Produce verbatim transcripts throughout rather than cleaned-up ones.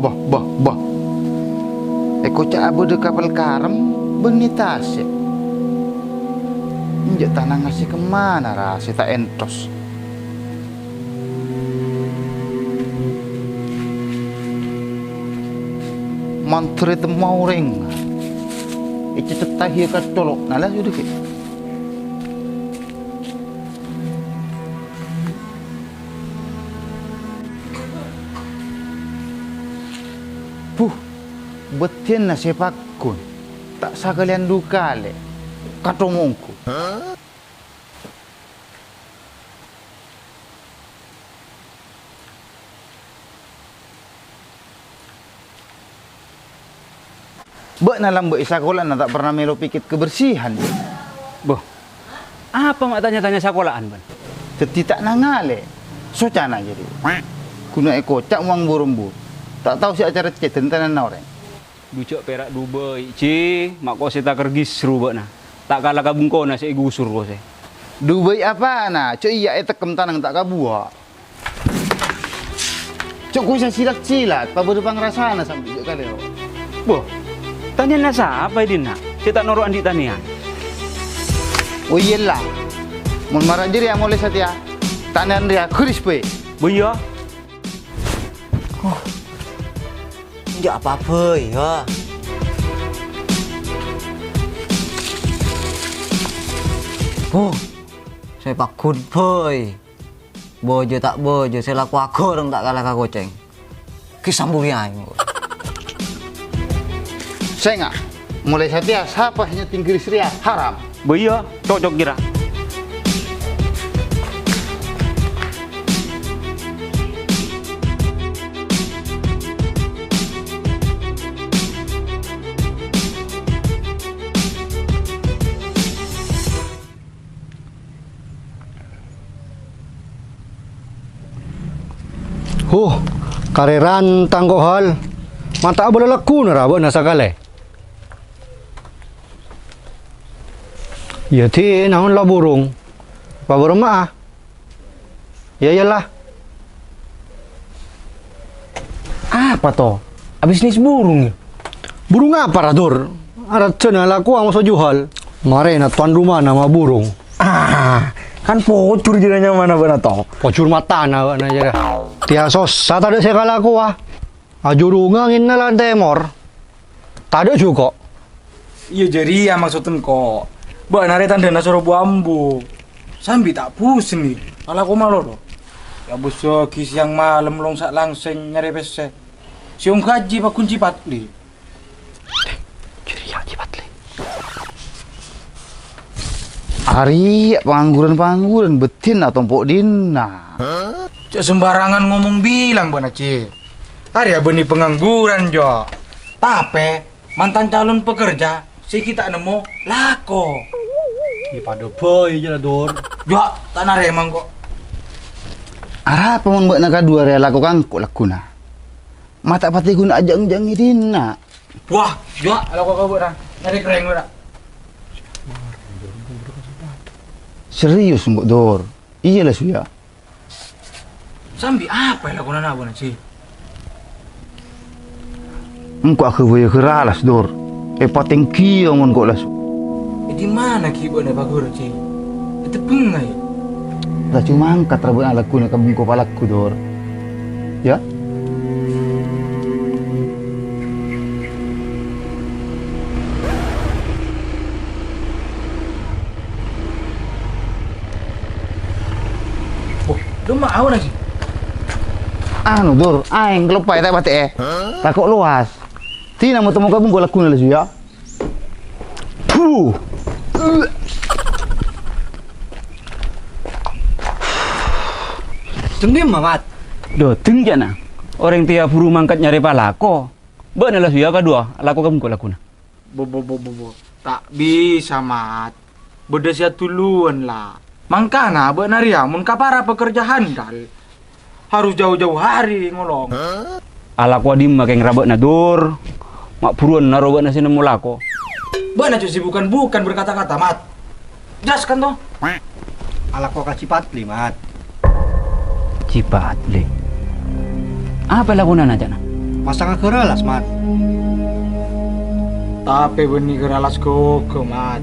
Bâh, bâh, bâh. È koca' abâdâ kapal karem bânnè tasè'. Enjâ' tanangnga sè kemmana ra sè ta' entos. Mandhâr ètemmo orèng. Ècècètta iyâ ka colo'na la sudhâ ghi'. Buh, bâddhina sè paggun, ta' sakalèyan du kalè, kathok mongghu. Bâ'na lambâ' è sakola'na ta' pernah mèlo pèkèt kebersihan, yâ? Bâh, apa ma' tanya-tanya sakola'an, bân? Dhâddhi ta' nangalè. Socana jârèya. Ghuna è koca' mowang bu-rombu. Ta' tao sè acarèt cèdhân tanana orèng. Dhu jhâ' pèra' Dubai, Ji. Ma' kosè taker gisru bâ'na. Ta' kala ka bengkona sè ègusur kosè. Dubai apana? Jhâ' iyâ ètekkem tanang ta' kabuwâ'. Jhâ' kosè silat-silat, pabâdâ pangrasana sambi jhâ' kalèro. Bâh, tanyana sapa è dinna' sè ta' noro' andi' tanèyan? Oh, iyâ la. Mon mara jârèya molè satèya, tanèyan rèya ghuris bhâi. Bâh, iyâ. Oh. Enjâ' apa bhâi, yâ? Bâh, sè paggun bhâi. Bâjâ ta' bâjâ, sè lako aghâreng ta' kala ka kocèng. Ghi' sambhuriyâ aèng. Sènga', molè satèya sapa sè nyèddhing ghuris rèya haram. Bâh, iyâ, cocok kèra. Huh, karèran tang kohal. Ma' ta' abâlâ lagghuna ra bâ'na sakalè. Iyâ, Di, naon la burung? Apa bârâmma'a? Iyâ, iyâ la. Apa to? Abisnis burung, yâ? Burung apa, ra, Dur? Arajâna lakowa moso juhal. Marèna tuan rumana ma' burung. Ah, kan pojhur jârèya nyamana bâ'na to. Pojhur matana bâ'na jârèya. Tèya sossa tadâ' sè kalakowa. Ajurungnga ngènna lan tèmor. Tadâ' jhuko'. Iyâ jârèya maksodda engko'. Bâ'na rè tandhâna soro bu-ambu. Sambi ta' pusèng, Di. Alako malolo. Èabusaghi sèyang malem longsa' langsèng nyarè pèssè. Sè ongghu ajhi paggun Ji Padli. Jârèya Ji Padli. Arèya pangangguran-pangangguran bâddhina tompo' dinna'. Jhâ' sembarangan ngomong bilang bâ'na, Ji. Arèya bânnè pangangguran, Jo. Tapè, mantan calon pekerja sè ghi' ta' nemmo lako. Yâ padâ bhâi jâ la, Dur. Jâ', ta' narèma engko'. Arapa mon bâ'na kadhuwâ rèya lako ka engko' lagghuna? Ma' ta' patè ghun ajhâng-jhâng è dinna'. Wah, jâ', lako ka bâ'na. Nyarè kerrèng bâ'na. Serius engko', Dur? Iyâ la, Suya. Sambi apa èlakonana bâ'na, Ji? Engko' aghâbâyâ ghâralas, Dur. Èpatèngghiyâ mon engko' la, Su. È dimma ghi' bâ'na paghuru, Ji? È tebbhângnga, yâ? Laju mangkat ra bâ'na lagghuna ka bengko palaggu, Dur. Yâ? Wah, dâmma aona, Ji? Anu, Dur, aèng kaloppaè ta' patè'è. Tako' lowas. Dinah mo-temmo ka bengko lagguna la, Su, yâ. Puh. Dâ' dimma, Mat? Dâ' dimma, ca'na. Orèng tèya buru mangkat nyarè palako. Bâ'na la, Su, yâ, kadhuwâ alako ka bengko lagguna. Bo, bo, bo, bo, bo. Ta' bisa, Mat. Bâdâ sè aduluwân, la. Mangkana bâ'na rèya mon ka para pekerja handal, harus jauh-jauh hari ngolong. Alakowa dimma kèng ra bâ'na, Dur? Ma' buruwânna ro bâ'na sè nemmo lako. Bâ'na jhâ' sè bukan-bukan berkata-kata, Mat. Jelas kan, to? Alako ka Cipatli, Mat. Cipatli. Apa èlakonana, ca'na? Masa' ghârâlas, Mat? Tapè bânnè ghârâlas ghâghâ, Mat.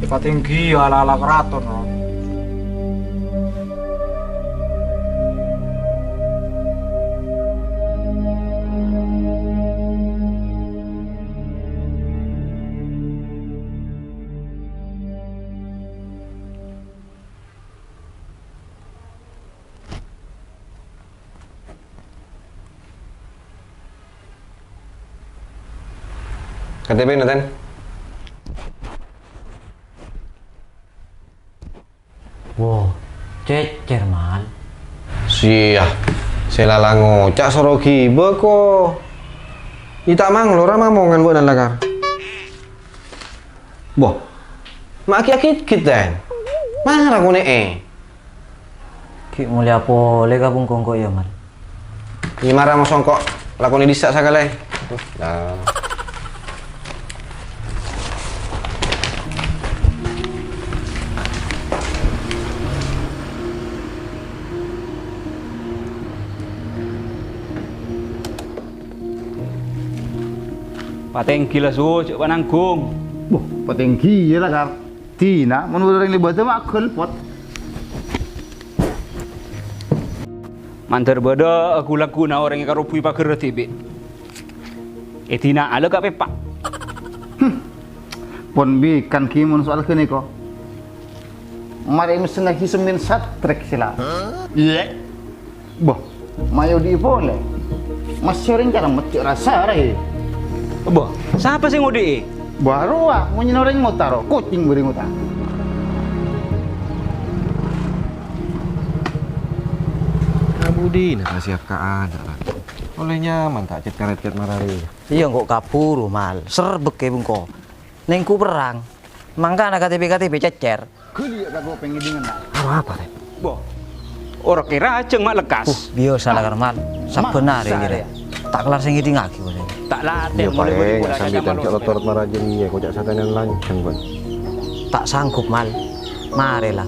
Èpatèngghi ala-ala karaton, no. K T P-na, Ten? Wo, cècèr, Mal. Sia, sè la-la ngoca' soro ghibâ, ko. Ita' manglora mamongan bâ'na lakar. Boh, ma' ghi' agit-git, Ten. Mara konè'è. Ghi' molèya polè ka bungkong ko' iyâ, Mal. Iyâ, mara mo songko' lakonè dissa' sakalè. Nah. Patèngghi la, Su, jhâ' pananggung. Boh, patèngghi iyâ la, Kar. Dina, mon bâdâ orèng lèbâdhâ ma' aghâlpot. Mandhâr bâdâ ghu-lagguna orèng èkarobui paghârrâ dhibi'. Èdina'aghi ka pèpa'. Hmm. Pon bhikan ghi mon soal ghânèka. Marè messennaghi semmèn satrek sè la. Iyâ. Boh, mayu odi'i polè. Massè orèng cara mecce' rasa raè. Boh, sapa sè ngodi'i? Boh, arowa, monyèna orèng ngotar, kocèng bâri' ngotar. Kabudina kasiap ka ana', Ran. Ollè nyaman ta' cèt-karèt cèt mararè. Iyâ, engko' kabhuru, Mal. Serbek è bungko. Nèngghu perrang. Mangkana K T P-K T P cècèr. Ghâliyâ' ka kopèng ngèdingngana. Karo apa, Rèp? Boh, ora kèra ajâng ma' lekkas. Uh, biyasa la, Karman. Sabbhân arè, Rèp. Ta' kellar sè ngèdingngaghi, kok, Rèp. Ta' latèn. Iyâ, molè paèng, bâdâ sambi kaca tèncok malolo, lotor marajâ iyâ, kok ca'na satèyan lanjhâng, bân. Ta' sanggup, Mal. Marè, la.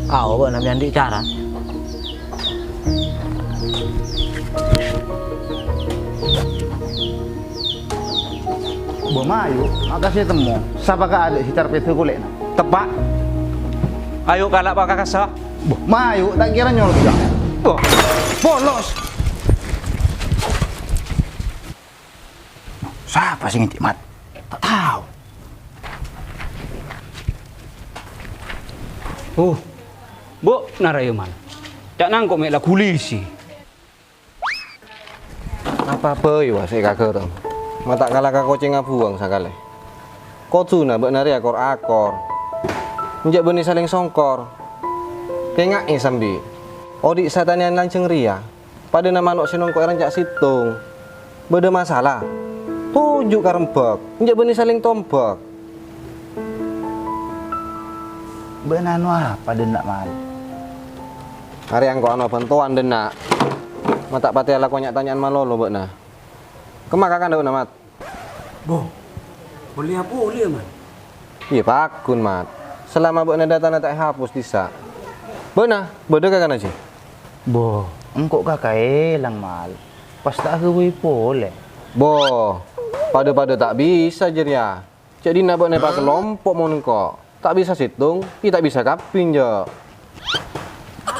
Ayo, bâ'na mè' andi' cara. Bo, mayu, makasè temmo. Sapa ka adâ' sè carpèdhâ kolè'na? Teppa'. Ayo, kala' pakakassa. Bo, mayu, ta' kèra nyolok, ya. Bo, polos. Sapa sè ngèngghi, Mat? Ta' tao. Oh, Bo, narayo, Man. Ca'na engko' mè' la gulisi. Apa bhâi, wa, sè èkaghârâm? Ma' ta' kala ka kocèngnga buwâng sakalè. Kodhuna bâ'na rèya kor-akor. Enjâ' bânnè salèng songkor. Kènga'è sambi. Odi' satanèyan lanjhâng rèya, padâna mano' sè nongko'è ranca' sèttong. Bâdâ masalah? Toju' ka rembhâk. Enjâ' bânnè salèng tombhâk. Bâ'na ano apa, dâ' enna', Mal? Arè engko' ano bhântowan, dâ' enna'. Ma' ta' patè alako nya'-tanya'an malolo bâ'na. Kemma kakana bâ'na, Mat? Bo, polè apa polè, Mat? Iyâ, paggun, Mat. Salama bâ'na dâtana ta' èhapos dissa'. Bâ'na, bâdâ kakana, Ji? Bo, engko' kaka èlang, Mal. Pas ta' aghâbây polè. Bo, padâ-padâ ta' bisa jârèya. Jhâ' dinna' bâ'na èpakalompo' mon engko'. Ta' bisa sèttong, iyâ ta' bisa kabbhi, jâ'.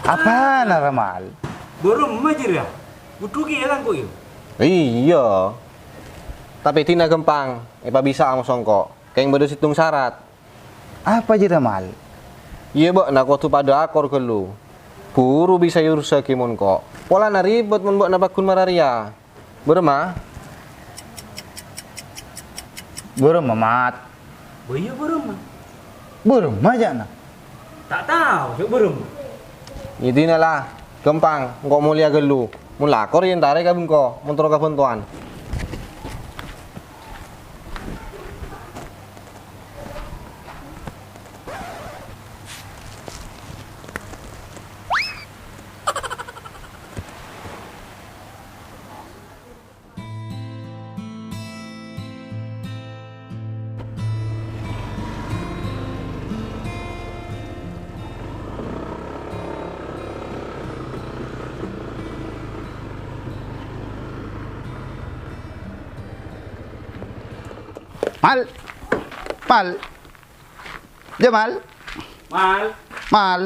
Apana, ra, Mal? Bârâmma jârèya? Budhu kèya langkong, yâ? Iyâ. Tapè dinna' ghâmpang, èpabisa amos engko'. Kèng bâdâ sèttong sarat. Apa jârèya, Mal? Iyâ, bâ'na kodhu padâ akor ghâllu. Buru bisa èurussaghi mon engko'. Polana ribet mon bâ'na paggun mararèya. Bârâmma? Bârâmma, Mat? Bo iyâ bârâmma? Bârâmma, ca'na? Ta' tao, jâ' bârâmma. Ngèdinna' la, ghâmpang, engko' molèya ghâllu. Mon lakor, yâ entarè ka bengko, mon terro kabhântowan. Mal. Mal. Jamal. Mal. Mal.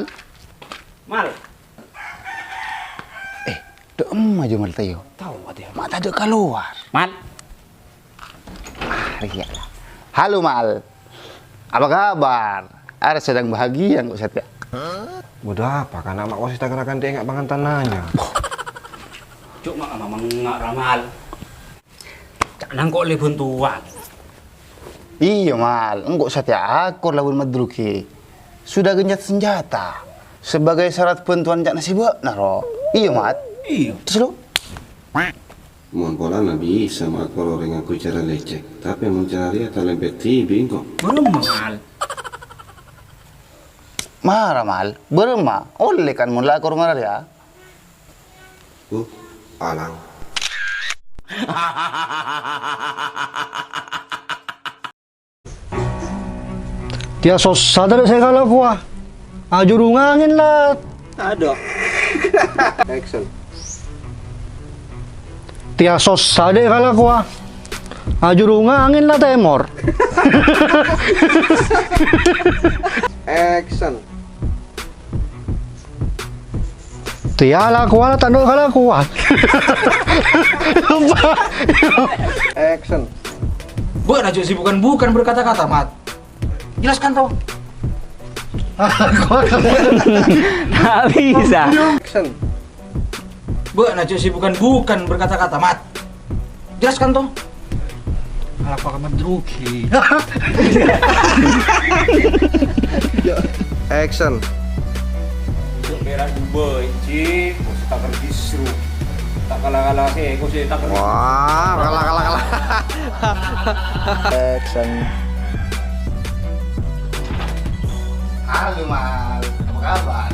Mal. Eh, dâ'emma Jamal tèyo? Tao, Mat, yâ. Ma' tadâ' kalowar. Mal. Ah, iyâ. Halo, Mal. Apa kabar? Arè sedang bahagia engko' satèya. Buda apa, kana' ma' kosè tagarakan dhi' enga' pangantananya? Cuk, ma' ama mengnga' ra, Mal. Ca'na engko' ollè bhântowan. Iyâ, Mal. Engko' satèya akor laban Madruki. Sudah gencet senjata. Sebagai syarat bhântowan ca'na sè bâ'na, ro. Iyâ, Mat. Iyâ. Terus, lo? Mon polana bisa makor orèng ngangghuy cara lècèk, tapè mon cara rèya talèmpèt dhibi' engko'. Bârâmma, Mal? Mara, Mal. Bârâmma? Ollè kan mon la akor mara rèya? Uh, alang. Tèya sossa tadâ' sè èkalakowa. Ajhurung angèn, la. Aduh. Action. Tèya sossa tadâ' èkalakowa. Ajhurung angèn, la, tèmor. Action. Tèya lakowa la tadâ' kalakowan. Action. Bâ'na jhâ' sè bukan-bukan berkata-kata, Mat. Jelaskan, toh. Ta' bisa. Action. Bâ'na jhâ' sè bukan-bukan berkata-kata, Mat. Jelaskan, toh. Apa kamu rugi? Action. Kok berak Dubai, Ci? Kok sè takèr dhisru? Ta' kala-kala sè, kok sè takèr. Wah, kalah, kalah, kalah. Action. Halo, Mal. Apa kabar?